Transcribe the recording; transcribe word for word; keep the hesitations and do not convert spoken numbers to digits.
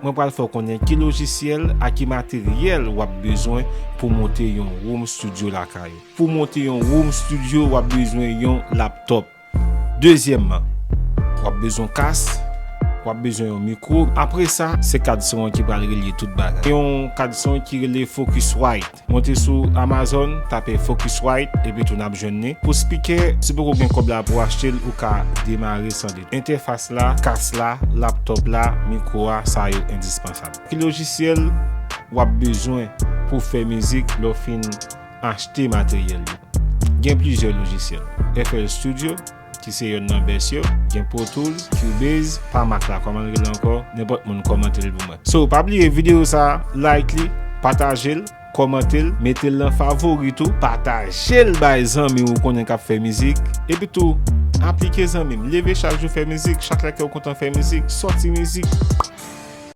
Mwen pral fè w konnen ki lojisyèl ak ki materyèl w ap bezwen pou monte yon home studio lakay ou. Pou monte yon home studio, w ap bezwen yon laptop. Dezyèmman, w ap bezwen kas, w ap bezwen yon mikwo. Apre sa, se kad son an ki pral relye tout bagay. Yon kad son ki rele Focusrite. Monte sou Amazon, tape Focusrite, epi tou n ap jwenn li. Pou spikè, si poko gen kòb la pou achte l, ou ka demare san li. Entèfas la, kas la, laptop la, mikwo a, sa yo endispansab. Ki lojisyèl w ap bezwen pou fè mizik lè w fin achte materyèl yo? Gen plizyè lojisyèl. F L Studio, ki se yonn nan best yo, gen Pro Tools, Cubase, pa mak la, kòman l rele ankò? Nenpòt moun kòmante l pou mwen. So, pa bliye videyo sa, like li, pataje l, kòmante l, mete l nan favori tou, pataje l bay zanmi w ou konnen k ap fè mizik, epi tou, aplike zanmi m, leve chak jou fè mizik, chak lè ke w kontan fè mizik, sòti mizik.